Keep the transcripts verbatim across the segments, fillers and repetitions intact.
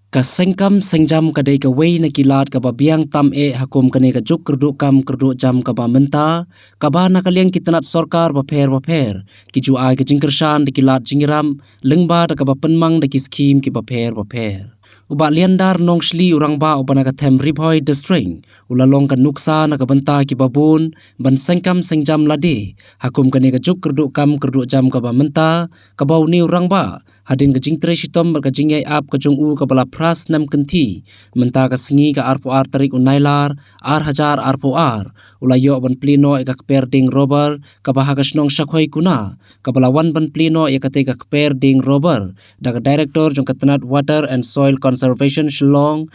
Ka sengkam sengjam ka dei kawei na ki lad kaba biang tam eh ha kum kane ka juk kyrduh kam kyrduh jam kaba mynta, kaba na ka liang ki tnat sorkar bapher bapher ki ju ai ka jingkyrshan da ki lad jingïarap lyngba da kaba pynmang da ki skhim ki bapher bapher. U Bah Liandar Nongshli, u rangbah uba na ka them Ri Bhoi District, u la long ka nuksa na ka bynta kiba bun ban sengkam sengjam lade ha kum kane ka juk kyrduh kam kyrduh jam kaba mynta, kaba une u rangbah, hadien ka jingtrei shitom bad ka jingïai ap ka jong u kaba la phra snem kynthih, mynta ka sngi ka arphew ar tarik u Nailar, ar hajar arphew ar, u la ïoh ban plie noh ïa ka kper dieng rubber kaba ha ka shnong Shakhoi Kuna, kaba la wan ban plie noh ïa katei ka kper dieng rubber da ka Director jong ka tnat Water and Soil Conservation Shillong,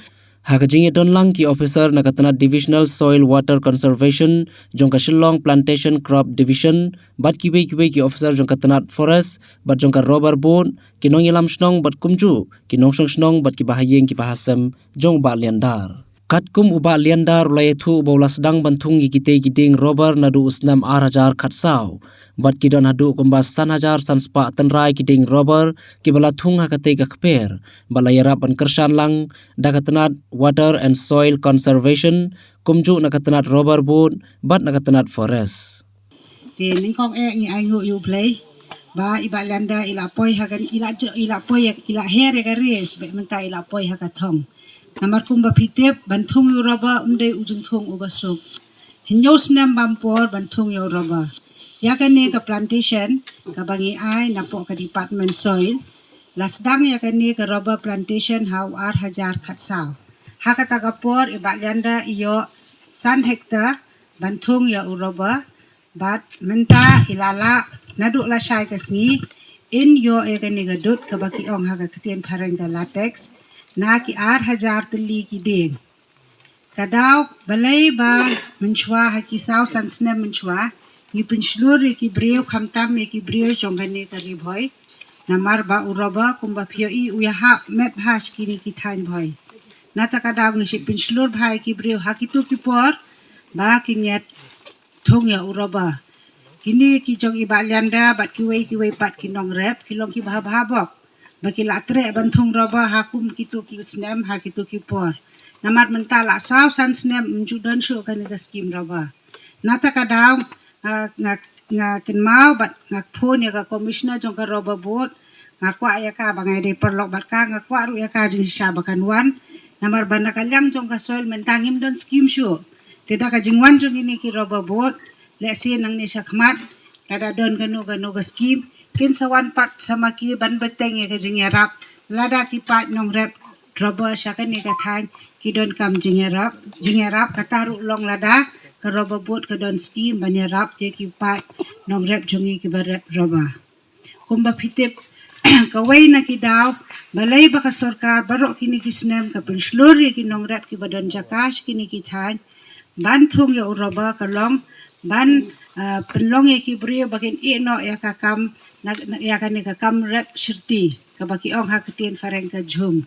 ha ka jingïadon lang ki officer na ka tnat Divisional Soil Water Conservation jong ka Shillong Plantation Crop Division, bad kiwei kiwei ki officer jong ka tnat Forest bad jong ka Rubber Board, ki nongïalam shnong bad kumjuh ki nongshong shnong bad kiba ha ïing kiba ha sem jong u Bah Liandar. Katkum u Bah Liandar u la ïathuh ba u la sdang ban thung ïa kitei ki dieng rubber naduh u snem ar hajar khatsaw, bad ki don haduh kumba san hajar san spah tynrai ki dieng rubber kiba la thung ha katei ka kper, bad la ïarap ban kyrshan lang da ka tnat Water and Soil Conservation, kumjuh na ka tnat Rubber Board bad na ka tnat Forest. Te nyngkong eh ngi ai nguh ïa U Blei ba i Bah Liandar i la poi ha kan, i la jo-, i la poi ïa, i la her ïa ka race, bad mynta i la poi ha ka thong. Namar kumba phi tip, ban thung ïa u rubber ym dei u jingthung uba suk. Hynñiew snem bam por ban thung ïa u rubber. Ïa kane ka plantation kaba ngi ai napoh ka Department Soil, la sdang ïa kane ka rubber plantation ha u ar hajar khatsaw. Ha kata ka por i Bah Liandar i ïoh san hektar ban thung ïa u rubber, bad mynta i la lah naduh lashai ka sngi in ïoh ïa kane ka dud kaba ki ong ha ka ktien phareng ka latex na ki ar hajar tylli ki dieng. Ka daw balei ba mynshuwa ha ki saw san snem mynshuwa ngi pynshlur ïa ki briew, khamtam ïa ki briew jong kane ka Ri Bhoi, namar ba u rubber kumba phi ïohi u ïahap met bha sha kine ki thaiñ Bhoi. Nata ka daw ngi shu pynshlur bha ïa ki briew ha kito ki por ba kin ïa thung ïa u rubber. Kine ki jong i Bah Liandar bad kiwei kiwei pat ki nongrep ki long kiba bha bok ba ki la treh ban thung rubber ha kum kito ki snem, ha kito ki por. Namar mynta la saw san snem ym ju don shuh kane ka skim rubber. Nata ka daw, ah, nga, nga kynmaw bad nga phone ïa ka Commissioner jong ka Rubber Board, nga kwah ïa ka ba nga dei paralok bad ka, nga kwah ruh ïa ka jingshisha ba kan wan. Namar ba na ka liang jong ka soil mynta ngim don skim shuh. Te da ka jingwan jong kine ki Rubber Board, lehse nangne shakhmat lada don kano kano ka skim, kin sa wan pat sa ma ki ban bteng ïa ka jingïarap. Lada ki paid nongrep rubber sha kane ka thaiñ ki donkam jingïarap, jingïarap kata ruh long lada ka Rubber Board ka don skim ban ïarap ïa ki paid nongrep jong ngi kiba rep rubber. Kumba phi tip, kawei na ki daw balei ba ka sorkar baroh kine ki snem ka pynshlur ïa ki nongrep kiba don jaka sha kine ki thaiñ ban thung ïa u rubber ka long ban, ah, pynlong ïa ki briew ba kin ïeh noh ïa ka kam, na, na, ïa kane ka kam rep shirti kaba ki ong ha ktien phareng ka jhum.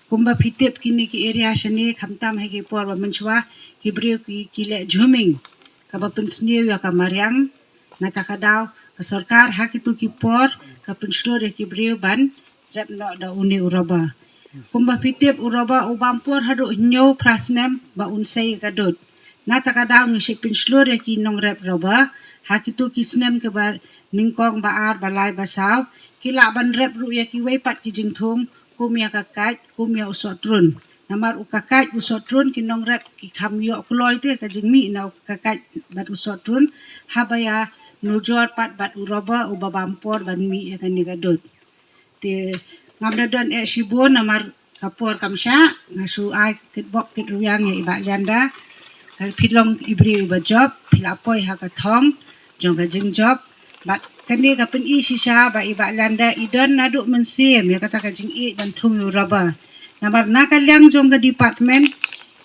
Kumba phi tip kine ki area shane khamtam ha ki por ba mynshuwa ki briew ki, ki leh jhuming kaba pynsniew ïa ka mariang. Nata ka daw ka sorkar ha kito ki por ka pynshlur ïa ki briew ban rep noh da une u rubber. Kumba phi tip u rubber u bam por haduh hynñiew phra snem ba un sei ka dud. Nata ka daw ngi shu pynshlur ïa ki nongrep rubber ha kito ki snem kiba nyngkong, ba ar, ba lai, ba saw, ki lah ban rep ruh ïa kiwei pat ki jingthung kum ïa ka kait, kum ïa u sohtrun. Namar u ka kait u sohtrun ki nongrep ki kham ïoh kloi te ka jingmih na u ka kait bad u sohtrun, haba ïa nujor pat bad u rubber uba bam por ban mih ïa kane ka dud. Te ngam da don eh shibun namar ka por kam shah, nga shu ai kitbok kitrwiang ïa i Bah Liandar. Ka phi long i briew iba jop, phi la poi ha ka thong jong ka jingjop. Bad kane ka pyni shisha ba i Bah Liandar i don naduh mynsiem ïa kata ka jingïeit ban thung ïa u rubber. Namar na ka liang jong ka department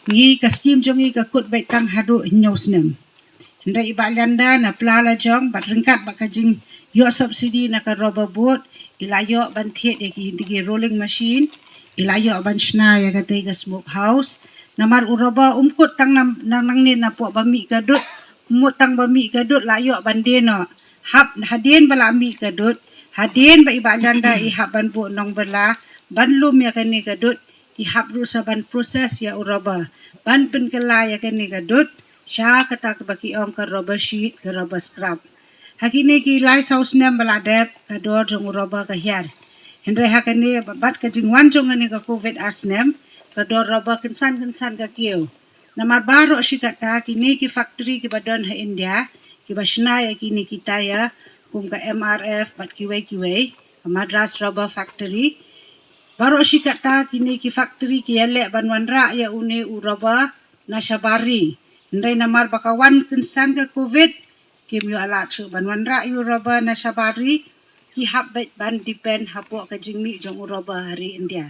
ngi, ka skim jong ngi ka kut beit tang haduh hynñiew snem. Hynrei i Bah Liandar na pla la jong bad ryngkat bad ka jingïoh subsidy na ka Rubber Board, i la ïoh ban thied ïa ki, ki rolling machine, i la ïoh ban shna ïa katei ka smoke house. Namar u rubber um kut tang na, na nangne napoh ba mih ka dud, um mut tang ba mih ka dud la ïoh ban die noh. Hap hadien ba la mih ka dud, hadien ba i Bah Liandar i hap ban buh nongbylla ban lum ïa kane ka dud, ki hap ruh sa ban process ïa u rubber ban pynkylla ïa kane ka dud sha kata kaba ki ong ka rubber sheet, ka rubber scrap. Ha kine ki lai saw snem ba la dep ka dor jong u rubber ka hiar. Hynrei ha kane bad ka jingwan jong kane ka covid ar snem, ka dor rubber kynsan kynsan ka kiew. Namar baroh shi katta kine ki factory kiba don ha India kiba shna ïa kine ki tyre kum ka M R F bad kiwei kiwei, ka Madras Rubber Factory, baroh shi katta kine ki factory ki ïaleh ban wanrah ïa une u rubber na shabar ri. Hynrei namar ba ka wan kynsan ka covid, kim ïoh lad shuh ban wanrah ïa u rubber na shabar ri, ki hap beit ban depend hapoh ka jingmih jong u rubber ha ri India.